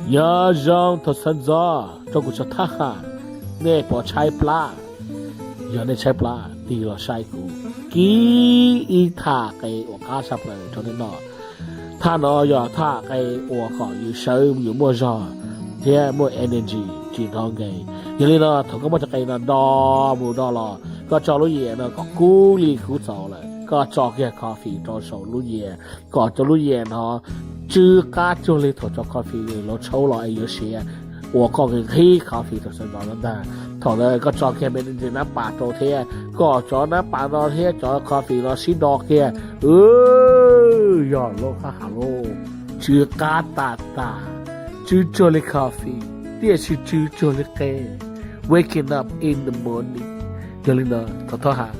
Nyob zoo thaum sawv ntxov rau kuv cov thab ham, nej puas tshaib plab? Yog nej tshaib plab tig los saib kuv kib ib thaj qe uas qab tshaj plaws rau nej noj. Thaj no yog thaj qe uas kom yus sawv yus muaj zog thiab muaj energy tsis hnov nkees. Yog li no thaum koj muab cov qe no do mus do los, koj tso lub yias no kom kub li kub txaus lawm, koj tso kiag coffee rau saum lub yias kom cov lub yias no tsw qab cuag li thaum cov coffee lawv tshau los es yuav siav, uas koj nqhis coffee thaum sawv ntxov no ntag. Thaum ntawd koj tso kiag me ntsis nab pas rau thiab kom cov nab pas no thiab cov coffee no sib do kiag. Yog lub hab has lub tsw qab tas tas, tsw cuag li coffee, tiam sis tsw cuag li qe. Waking up in the morning. Yog li no, thaum thab ham,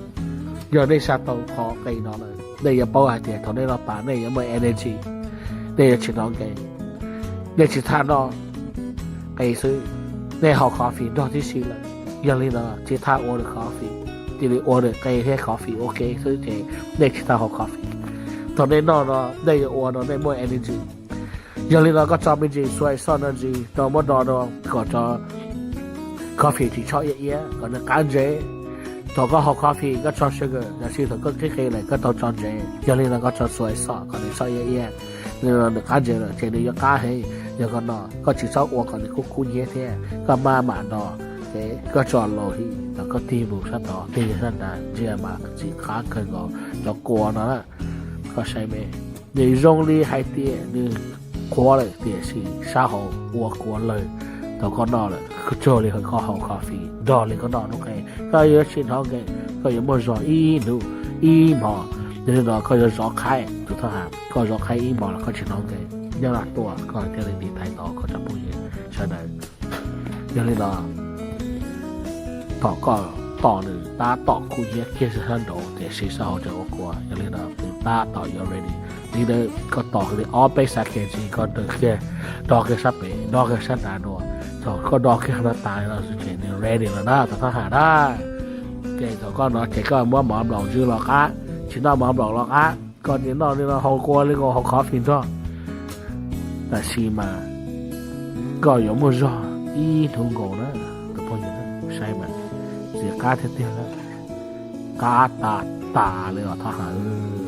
yog nej saj tau qhov qe no lawm, nej yuav paub hais tias thaum nej noj tas nej yuav muaj energy, nej yuav tsis hnov nkees, nej tsis thaj noj qe xwb, nej haus coffee nrog tib si lawm. Yog li no tsis thaj ua nws coffee, cia li ua nws qe thiab coffee ua ke xwb ces nej tsis thaj haus coffee. Thaum nej noj no nej yuav ua no nej muaj energy. Yog li no koj tso me ntsis soy sauce no ntsis rau muab do no kom cov coffee tsis tshoj iab iab kom nws qab ntsev. Thaum koj haus coffee koj tso sugar, tiam sis thaum koj qhib qe lawm koj tau tso ntsev. Yog li no koj tso soy sauce kom nws tshoj iab iab, nws qab ntsev lawm ces nws yuav qab heev. Yog koj no koj tsis txhob ua kom nws kub kub hnyiab thiab, koj maj mam no, koj tso los him thaum koj tig mus sab tod tig sab nrad ntsia mas txiv qab kawg nkaus cov kua no na. Koj saib me, nws zoo li hais tias nws qhuav lawm tiam sis sab hauv ua kua lawg. Thaum koj noj lawm cuag li koj haus coffee nrog li koj noj lub qe, koj yuav tsis hnov nkees, koj yuav muaj zog ib hnub ib hmos. Yog li no koj yuav zov qhaib, tus thab ham, koj zov qhaib ib hmos los koj tsis hnov nkees, nyob nag tuaj koj thiaj li nti thaiv tau koj cov phooj ywg sawv daws. Yog li no, thaum koj tom nws tab tom kub hnyiab kiag sab nraud tiam sis sab hauv tseem ua kua, yog li no nws tab tom yuav ready. Li ntawd koj tom li ob peb xav kiag ntsis koj do kiag, do kiag sab pem do kiag sab nrad dua. Thaum koj do kiag no tas no ces nws ready lawm na tus thab ham na. Ces thaum koj no ces koj muab mov nplaum ntsw los qab, tsis noj mov nplaum los qab, koj tsis noj li no haus kua li koj haus coffee nrog. Tab sis mas koj yuav muaj zog ib hnub nkaus na tus phooj ywg, saib mas txiv qab tiag tiag na, qab tas tas li os thab ham.